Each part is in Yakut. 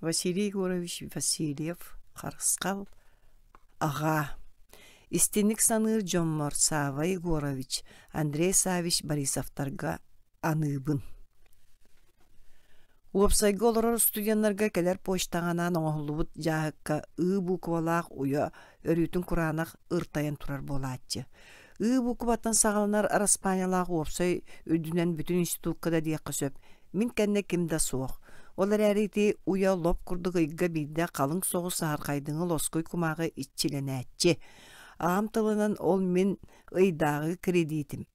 Василий Егорович Васильев Харысхал аҕаа Истинник саныыр дьоммор Савва Егорович, Андрей Саввич Борисовтарга аныыбын. Уопсайга олорор студеннарга кэлэр почтаҕа анаан оҥоһуллубут дьааһыкка «Ы» буквалаах уйа өрүүтүн кураанах ыртайан турар буолааччы. «Ы» букваттан саҕаланар араспаанньалаах уопсай үрдүнэн бүтүн институкка да диэххэ сөп, мин кэннэ ким да суох. Ол эрээри ити уйа лоп курдук ыйга биирдэ халыҥ соҕус саһархайдыҥы лоскуй кумааҕы иччилэнээччи. Аҕам тылынан ол мин ыйдааҕы кредитим.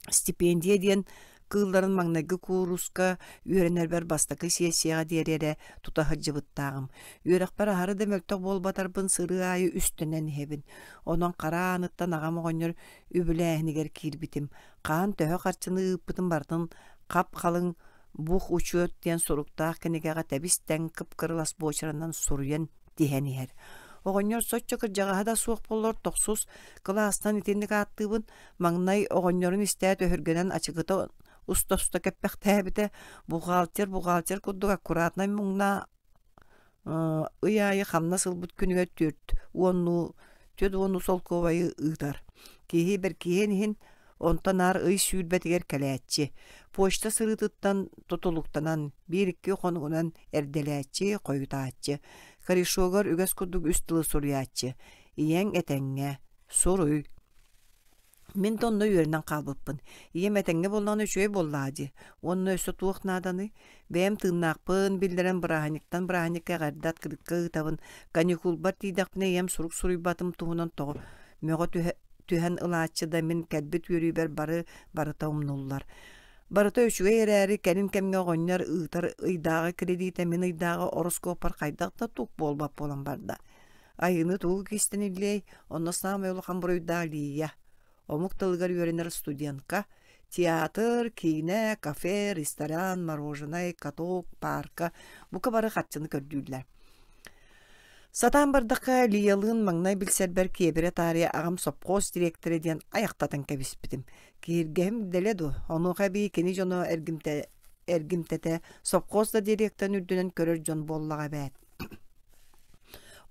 Стипендия диэн кыылларын маҥнайгы кууруска үөрэнэрбэр бастакы сессияҕа диэри эрэ тута сылдьыбыттааҕым. Үөрэхпэр аһары да мөлтөх буолбатарбын сырыы аайы үстэнэн иһэбин. Онон хара ааныттан аҕам оҕонньор үбүлээһинигэр киирбитим. Хаан төһө харчыны ыыппытын барытын хап-халыҥ «Бух учет» диэн суруктаах кинигэҕэ тэбис-тэҥ кып-кырылас буочаранан суруйан тиһэн иһэр. Оҕонньор соччо кырдьаҕаһа да суох буоллар тохсус кылаастан итинник ааттыыбын Маҥнай оҕонньорун истээт өһүргэнэн ачыкыта уста-уста кэппэхтээбитэ, бухгалтер бухгалтер курдук аккуратнай муҥнаа ый аайы хамнас ылбыт күнүгэр түөрт уоннуу 40 солкуобайы ыытар. Киһи бэркиһиэн иһин онтон наар ый сүүрбэтигэр кэлээччи. Почта сырыытыттан тутулуктанан биир-икки хонугунан эрдэлээччи, хойутааччы. Корешогар үгэс курдук үс тылы суруйааччы: «Ийэҥ этэҥҥэ, суруй» Мин да онно үөрэнэн хаалбыппын. Ийэм этэҥҥэ буоллаҕына үчүгэй буоллаҕа дии. Уонна өссө туох нааданый? Бэйэм тыыннаахпын биллэрэн бырааһынньыктан бырааһынньыкка эҕэрдэ открытка ыытабын. Каникулбар тиийдэхпинэ ийэм сурук суруйбатым туһунан тоҕо мөҕө түһэ түһэн ылааччы да мин кэлбит үөрүүбэр бары барыта умнуллар. Барыта үчүгэй эрээри кэлин кэмҥэ оҕонньор ыытар ыйдааҕы кредитэ мин ыйдааҕы ороскуоппар хайдах да тук буолбат буолан барда. Айыыны тугу кистэниллиэй, онно саамай улахан буруйдаах Лия, омук тылыгар үөрэнэр студентка, театр, киинэ, кафе, ресторан, мороженай, каток, паарка бука бары харчыны көрдүүллэр. Сатаан бардахха Лиялыын маҥнай билсэрбэр киэбирэ таарыйа аҕам сопхуос дириэктэрэ диэн айахтатан кэбиспитим. Киһиргэһим дэлэ дуо, онуоха эбии кини дьоно эргимтэ, эргимтэтэ сопхуос да дириэктэрин үрдүнэн көрөр дьон буоллаҕа эбээт.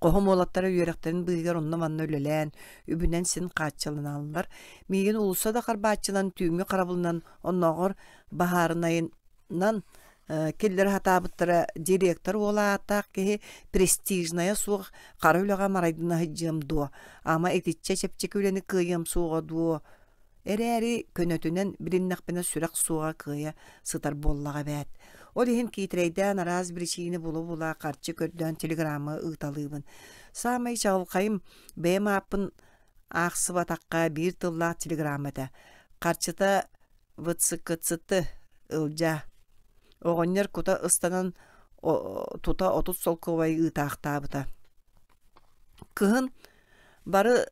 Хоһум уолаттара үөрэхтэрин быыһыгар онно-манна үлэлээн, үбүнэн син хааччыланаллар. Миигин уулусса да харбааччынан, түүҥҥү харабылынан, оннооҕор баһаарынайынан киллэрэ сатаабыттара директор уола ааттаах киһи престижнайа суох хара үлэҕэ марайдана сылдьыам дуо, ама итиччэ чэпчэки үлэни кыайыам суоҕа дуо Эрээри көнөтүнэн билиннэхпинэ сүрэх суоҕа кыайа сытар буоллаҕа эбээт. Ол иһин киитэрэйдээн араас биричиини була-була харчы көрдөөн телеграмма ыыталыыбын. Саамай чаҕылхайым бэйэм ааппын аахсыбатахха биир тыллаах телеграмма этэ. Харчыта ВЦКЦТ Ылдьаа. Оҕонньор кута ыстанан тута 30 солкуобай ыытаахтаабыта. Кыһын бары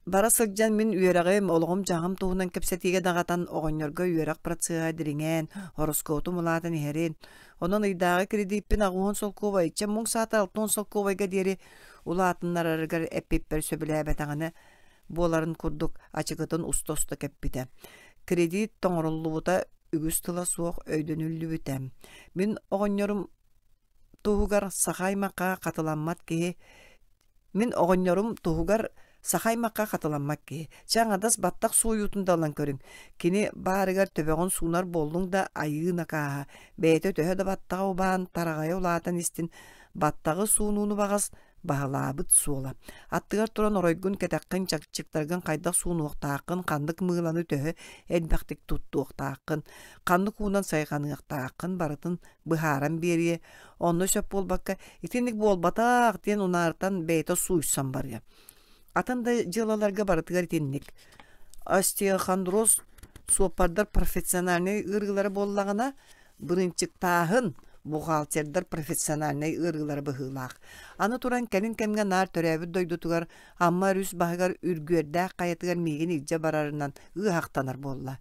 Бара сылдьан мин үөрэҕим, олоҕум-дьаһаҕым туһунан кэпсэтиигэ даҕатан оҕонньорго үөрэх процеһа дириҥээн, ороскуотум улаатан иһэрин, онон ыйдааҕы кредиппин 80 солкуобай, чэ муҥ саатар 60 солкуобайга диэри улаатыннарарыгар эппиппэр сөбүлээбэтэҕинэ буоларын курдук ачыкытын уста-уста кэппитэ. Кредит тоҥоруллубута үгүс тыла суох өйдөнүллүбүтэ. Мин оҕонньорум туһугар саха аймахха хатыламмат киһи Мин оҕонньорум туһугар саха аймахха хатыламмат киһи. Чэ аҥардас баттах сууйуутун да ылан көрүҥ. Кини баарыгар төбөҕүн суунар буоллуҥ да айыы накааһа. Бэйэтэ төһө да баттаҕа убаан, тараҕайа улаатан истин, баттаҕы суунууну баҕас баһылаабыт суола. Аттыгар туран оройгун, кэтэххин, чакчыктаргын хайдах суунуохтааххын, ханнык мыыланы төһө элбэхтик туттуохтааххын, ханнык уунан сайҕаныахтааххын барытын быһааран биэриэ, онно сөп буолбакка итинник буолбатах диэн унаарытан бэйэтэ сууйсан барыа. Атын да дьыалаларга барытыгар итинник. Остеохондроз суоппардар профессиональнай ыарыылара буоллаҕына, бырынчыктааһын бухгалтердар профессиональнай ыарыылара быһыылаах. Аны туран кэлин кэмҥэ наар төрөөбүт дойдутугар Амма өрүс баһыгар Үргүөрдээх хайатыгар миигин илдьэ барарынан ыаһахтанар буолла.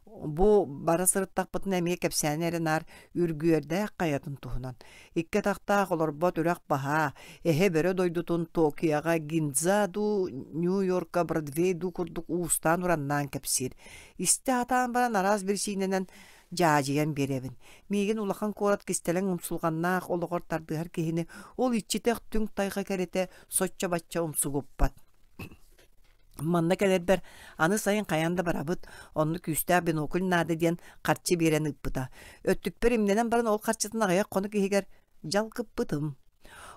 Бу бара сырыттахпытына эмиэ кэпсээнэ эрэ наар Үргүөрдээх хайатын туһунан. Икки атахтаах олорбот үрэх баһа, эһэ-бөрө дойдутун Токиоҕа Гинза дуу, Нью-Йорка Бродвей дуу курдук уустаан-ураннаан кэпсиир. Истэ сатаан баран араас биричиинэнэн дьаадьыйан биэрэбин. Миигин улахан куорат кистэлэҥ умсулҕаннаах олоҕор тардыһар киһини ол иччитэх түҥ тайҕа кэрэтэ соччо-бачча умсугуппат. Манна кэлэрбэр аны сайын хайаан да барабыт, онно күүстээх бинокль наада диэн харчы биэрэн ыыппыта. Өттүкпэр имнэнэн баран ол харчытын аҕыйах хонук иһигэр дьалкыппытым.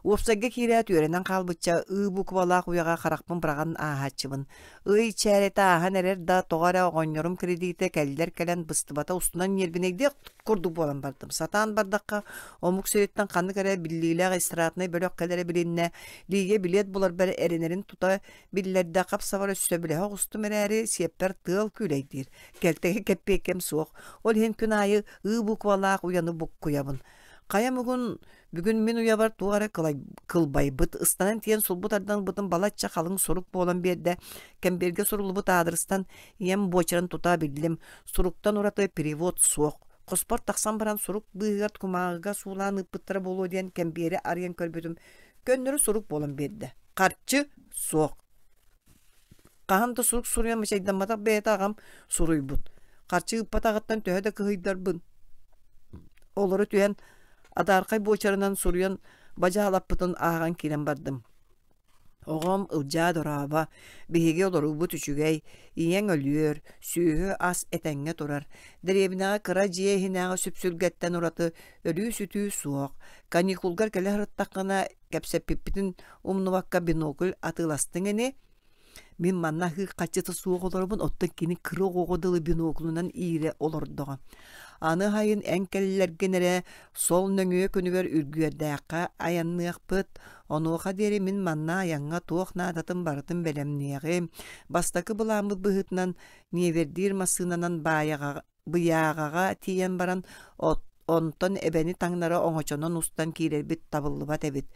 Уопсайга киирээт үөрэнэн хаалбычча ыы буквалаах уйаҕа харахпын быраҕан ааһааччыбын. Ый чээрэтэ ааһан эрэр да, тоҕо эрэ оҕонньорум кредитэ кэллэр кэлэн быстыбата устунан ньиэрбинэйдиэх курдук буолан бардым. Сатаан бардахха, омук сириттэн ханнык эрэ биллиилээх эстраднай бөлөх кэлэрэ билиннэ, Лиигэ билиэт буларбар эрэнэрин тута биллэрдэ, хап-сабар сөбүлэһэ оҕустум эрээри, сиэппэр тыал күүлэйдиир. Кэлтэги кэппиэккэм суох. Ол иһин күн аайы ыы буквалаах уйаны буккуйабын. Хайа мугун бүгүн мин уйабар туох эрэ кылбайбыт, ыстанан тиийэн сулбу тардан ылбытым балачча халыҥ сурук буолан биэрдэ. Кэмбиэргэ суруллубут аадырыстан ийэм буочарын тута биллим. Суруктан ураты перевод суох. Хоспор тахсан баран сурук быыһыгар кумааҕыга суулаан ыыппыттара буолуо диэн кэмбиэри арыйан көрбүтүм, көннөрү сурук буолан биэрдэ. Харчы суох. Хаһан да сурук суруйан мачайдамматах бэйэтэ аҕам суруйбут. Харчы ыыппатаҕыттан төһө да кыһыйдарбын, олоро түһэн адаархай буочарынан суруйан бадьаалаппытын ааҕан киирэн бардым. Оҕом Ылдьаа дорообо, биһиги олоруубут үчүгэй, ийэҥ өлүөр, сүөһү-ас этэҥҥэ турар, дэриэбинэҕэ кыра дьиэ иһинээҕи сүпсүлгэттэн ураты өлүү-сүтүү суох, каникулгар кэлэ сырыттаххына кэпсэппиппитин умнубакка бинокль атыыластыҥ ини Мин манна аһыы хаччыта суох олоробун, оттон кини кыра оҕоҕо дылы биноклунан иирэ олордоҕо. Аны аһайын эн кэллэргин эрэ сол нөҥүө күнүгэр үргүөрдээххэ айанныахпыт. Онуоха диэри мин манна айаҥҥа туох наадатын барытын бэлэмниэҕим. Бастакы былааммыт быһыытынан Невердиир массыынанан баайаҕа Быйааҕаҕа тиийэн баран онтон эбэни таҥнары оҥочонон устан киирэрбит табыллыбат эбит.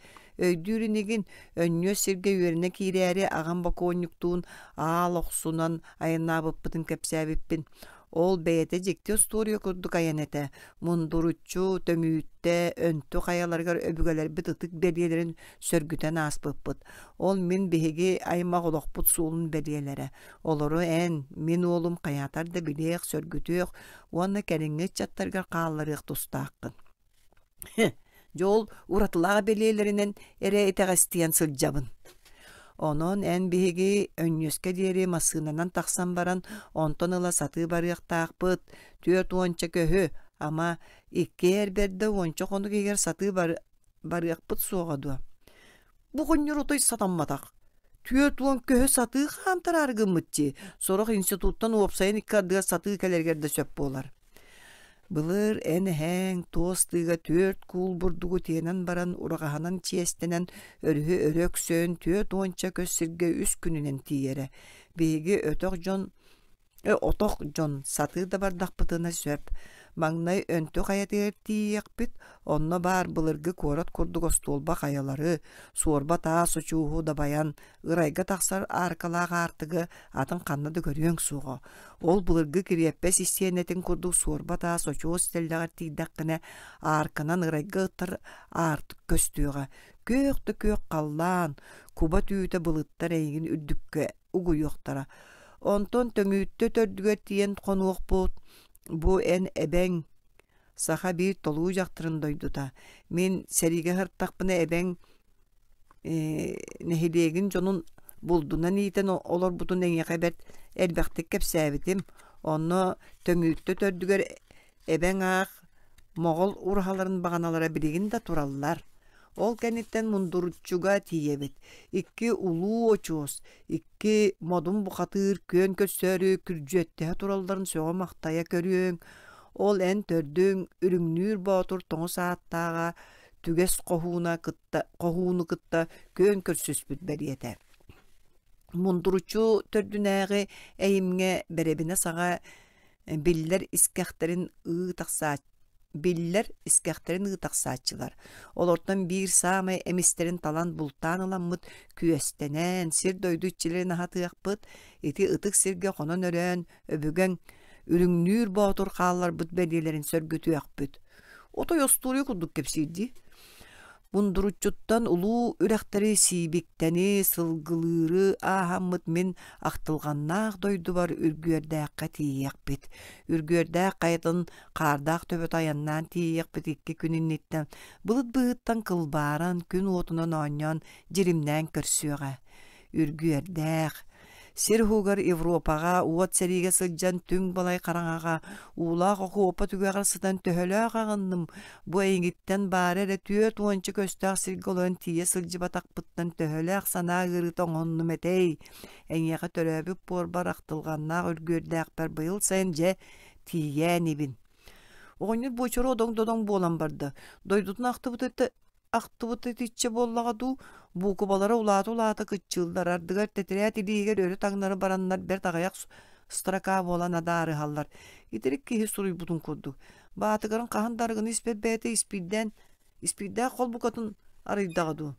Өйдүүр инигин, өнньүөс сиргэ үөрэнэ киирээри аҕам бокуонньуктуун аал охсунан айаннаабыппытын кэпсээбиппин. Ол бэйэтэ дьикти остуоруйа курдук айан этэ. Мундуруччу, Төмүүттэ, Өнтү хайаларыгар өбүгэлэрбит ытык бэлиэлэрин сөргүтэн ааспыппыт. Ол мин биһиги аймах олохпут суолун бэлиэлэрэ. Олору эн, мин уолум хайаатар да билиэх, сөргүтүөх уонна кэлиҥҥи ыччаттаргар хаалларыах тустааххын. Дьэ ол уратылаах бэлиэлэринэн эрэ итэҕэстийэн сылдьабын. Онон эн биһиги Өнньүөскэ диэри массыынанан тахсан баран, онтон ыла сатыы барыахтаахпыт, 40 көһү, ама, икки эр бэрдэ уонча хонук иһигэр сатыы барыахпыт суоҕа дуо? Бу оҕонньор отой сатамматах. 40 көһө сатыы хаамтараары гыммыт дии. Сорох институттан уопсайын икки ардыгар сатыы кэлэригэр да сөп буолар. Былыр эн эһээҥ туос тыыга түөрт куул бурдугу тиэнэн баран ураҕаһынан чиэстэнэн өрүһү өрө өксөйөн 40 көс сиргэ үс күнүнэн тиийэрэ. Биһиги өтөх дьон Отох дьон сатыы да бардахпытына сөп. Маҥнай Өнтү хайатыгар тиийиэхпит, онно баар былыргы куорат курдук остуолба хайалары, суорба таас очууһу дабайан, ырайга тахсар ааркалаах аартыгы атын ханна да көрүөҥ суоҕа. Ол былыргы кириэппэс истиэнэтин курдук суорба таас очуос тэллэҕэр тиийдэххинэ, аарканан ырайга ыттар аартык көстүөҕэ. Күөх да күөх халлаан, куба түүтэ былыттар эйигин үрдүккэ угуйуохтара. Онтон Төҥүүттэ төрдүгэр тиийэн хонуохпут. Бу эн эбэҥ саха биир толуу дьахтарын дойдута. Мин сэриигэ сырыттахпына эбэҥ нэһилиэгин дьонун булдунан иитэн олорбутун эйиэхэ бэрт элбэхтик кэпсээбитим. Онно Төҥүүттэ төрдүгэр эбэҥ аах Моҕол ураһаларын баҕаналара билигин да тураллар. Ол кэнниттэн Мундуруччуга тиийэбит. Икки улуу очуос, икки модун бухатыыр күөн көрсөөрү күрдьүөттэһэ туралларын сөҕө-махтайа көрүөҥ. Ол эн төрдүҥ Үрүҥнүүр Боотур тоҥус ааттааҕа түгэс хоһууна кытта хоһууну кытта күөн көрсүспүт бэлиэтэ. Мундуруччу төрдүнээҕи эйимҥэ бэрэбинэ саҕа биллэр искэхтэрин ыы тахсааччы биллэр искэхтэрин ыы тахсааччылар. Олортон биир саамай эмистэрин талан бултаан ыламмыт күөстэнэн, сир-дойду иччилэрин аһатыахпыт, ити ытык сиргэ хонон-өрөөн, өбүгэҥ Үрүҥнүүр Боотур хаалларбыт бэлиэлэрин сөргүтүөхпүт. Отой остуоруйа курдук кэпсиир дии. Мундуруччуттан улуу үрэхтэри сиибиктэни, сылгылыыры ааһаммыт мин ахтылҕаннаах дойдубар Үргүөрдээххэ тиийиэхпит. Үргүөрдээх хайатын хаардаах төбөтө айаннаан тиийиэхпит икки күн инниттэн былыт быыһыттан кылбааран, күн уотунан оонньоон дьиримнээн көрсүөҕэ. Үргүөрдээх, Сир уһугар Европаҕа уот сэриигэ сылдьан түҥ балай хараҥаҕа уулаах окуопа түгэҕэр сытан төһөлөөх аҕынным, бу эйигиттэн баара эрэ түөрт уонча көстөөх сиргэ олорон тиийэ сылдьыбатахпыттан төһөлөөх санаа ыарыыта оҥоһуннум этэй? Эйиэхэ төрөөбүт буорбар ахтылҕаннаах үргүөрдээхпэр быйыл сайын дьэ тиийээ инибин. Оҕонньор буочара одоҥ-додоҥ буолан барда. Дойдутун ахтыбыта ахтыбыт итиччэ буоллаҕа дуу, буукубалара улаата-улаата кыччыыллар, ардыгар тэтэрээт илиигэр өрө таҥнары бараннар бэрт аҕыйах строка буолан адаарыһаллар. Итирик киһи суруйбутун курдук. Баатыгарын хаһан да арыгыны испэт бэйэтэ испиирдээн, испиирдээх холбукатын арыйдаҕа дуу.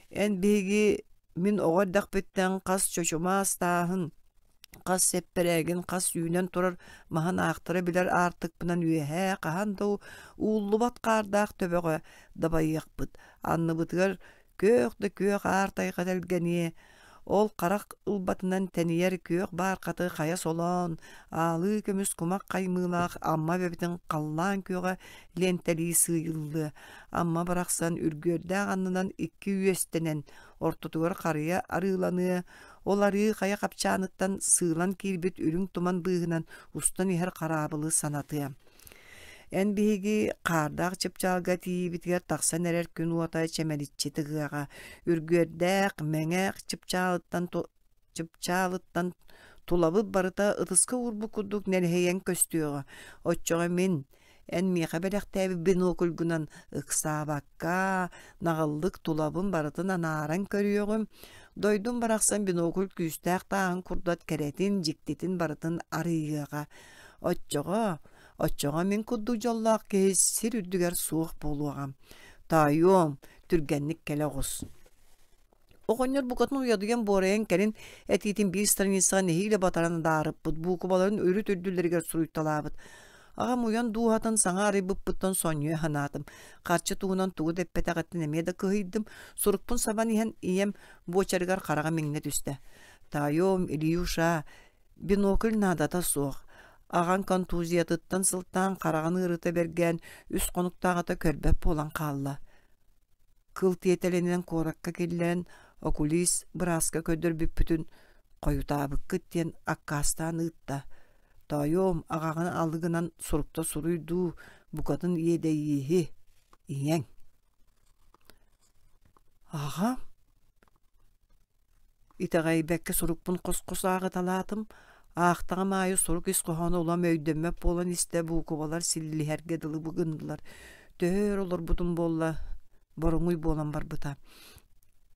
Эн биһиги мин оҕо эрдэхпиттэн хас чочумаас тааһын, хас сэппэрээгин, хас үүнэн турар маһын аахтара билэр аартыкпынан үөһээ хаһан да ууллубат хаардаах төбөҕө дабайыахпыт, анныбытыгар күөх да күөх аар тайҕа тэлгэниэ, ол харах ылбатынан тэнийэр күөх баархаты хайа солоон, аалыы көмүс кумах хаймыылаах Амма эбэбитин халлаан күөҕэ лиэнтэлии сыыйыллыа, Амма барахсан үргүөрдээх аннынан икки үөстэнэн, ортотугар харыйа арыыланыа, ол арыы хайа хапчааныттан сыылан киирбит үрүҥ туман быыһынан устан иһэр хараабылы санатыа. Эн биһиги хаардаах чыпчаалга тиийиибитигэр тахсан эрэр күн уота чэмэличчи тыгыаҕа, үргүөрдээх, мэҥэ чыпчаалыттан чыпчаалыттан тулабыт барыта ытыска уурбут курдук нэлэһийэн көстүөҕэ. Оччоҕо мин, эн миэхэ бэлэхтээбит бинокльгунан ыксаабакка, наҕыллык тулабын барытын анааран көрүөҕүм, дойдум барахсан бинокль күүстээх тааһын курдат кэрэтин, дьиктитин барытын арыйыаҕа. Оччоҕо, оччоҕо мин курдук дьоллоох киһи сир үрдүгэр суох буолуоҕа. Тоойуом, түргэнник кэлэ оҕус. Оҕонньор букатын уйадыйан буорайан кэлин этиитин биир страницаҕа нэһиилэ батаран адаарыппыт, буукубаларын үрүт үрдүлэригэр суруйталаабыт. Аҕам уйан дууһатын саҥа арыйбыппыттан сонньуйа санаатым. Харчы туһунан тугу да эппэтэҕиттэн эмиэ да кыһыйдым. Сурукпун сабан иһэн ийэм буочарыгар хараҕым иҥнэ түстэ. «Таайом, Ильюша, Бинокль наадата суох, аҕаҥ контузиятыттан сылтаан хараҕын ыарыыта бэргээн үс хонуктааҕыта көрбөт буолан хаалла. Кыл тиэтэлинэн куоракка киллэрэн окулист бырааска көрдөрбүппүтүн хойутаабыккыт диэн аккаастаан ыытта. Тоойуом, аҕаҕын алыгынан сурукта суруй дуу, букатын иэдэйииһи, ийэҥ. Аҕам Итэҕэйбэккэ сурукпун хос-хос ааҕыталаатым, аахтаҕым аайы сурук ис хоһооно улам өйдөммөт буолан истэ, буукубалар силлиһэргэ дылы гыннылар. Төһө өр олорбутум буолла, боруҥуй буолан барбыта.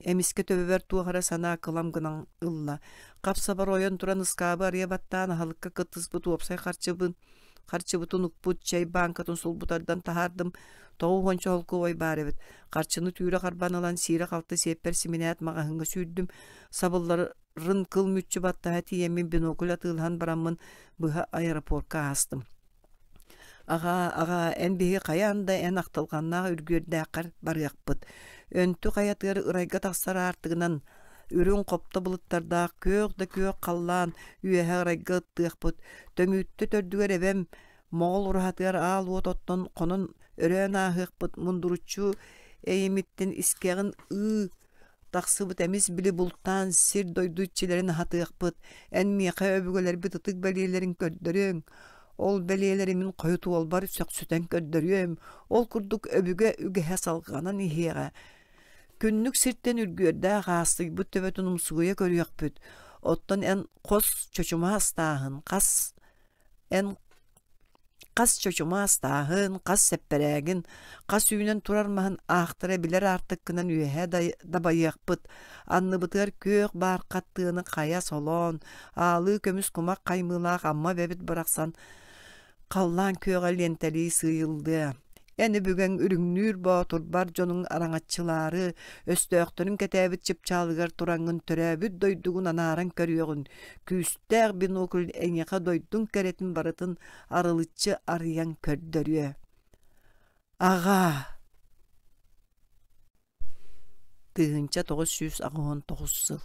Эмискэ төбөбөр туох эрэ санаа кылам гынан ылла. Хап-сабар ойон туран ыскаабы арыйа баттаан аһылыкка кыттыспыт уопсай харчыбын Харчыбытын укпут чэй бааҥкатын сулбутардан таһаардым, тоҕо уонча холкуобай баар эбит. Харчыны түүрэ харбан ылан сиирэ-халты сиэппэр симинээт маҕаһыыҥҥа сүүрдүм. Сабылларын кыл мүччү баттаһа тиийэммин бинокль атыылаһан бараммын быһа аэропорка аастым. Аҕаа, аҕаа, эн биһиги хайаан да эн ахтылҕаннаах үргүөрдээххэр барыахпыт. Өнтү хайатыгар ырайга тахсар аартыгынан үрүҥ хопто былыттардаах күөх да күөх халлаан үөһэ ырайга ыттыахпыт. Төҥүүттэ төрдүгэр эбэм Моҕол ураһатыгар аал уот оттон хонон өрөөн ааһыахпыт мундуруччу эйимиттэн искэҕин ыы тахсыбыт эмис били бултаан сир-дойду иччилэрин аһатыахпыт эн миэхэ өбүгэлэрбит ытык бэлиэлэрин көрдөрүөҥ ол бэлиэлэри мин хойут уолбар сөхсүтэн көрдөрүөм ол курдук өбүгэ үгэһэ салҕанан иһиэҕэ Күннүк сиртэн үргүөрдээх аастыйбыт төбөтүн умсугуйа көрүөхпүт, оттон эн хос чочумаас тааһын, хас эн хас чочумаас тааһын, хас сэппэрээгин, хас үүнэн турар маһын аахтара билэр аартыккынан үөһэ дабайыахпыт, анныбытыгар күөх баархат тыаны хайа солоон, аалыы көмүс кумах хаймыылаах Амма эбэбит барахсан Халлаан күөҕэ лиэнтэлии сыыйыллыа. Эн өбүгэҥ үрүҥнүүр боотурбар дьонуҥ араҥаччылаары, өстөөхтөрүн кэтээбит чыпчаалыгар тураҥҥын төрөөбүт дойдугун анааран көрүөҕүн, күүстээх бинокль эйиэхэ дойдуҥ кэрэтин барытын арылыччы арыйан көрдөрүө. Аҕаа! 1989 сыл.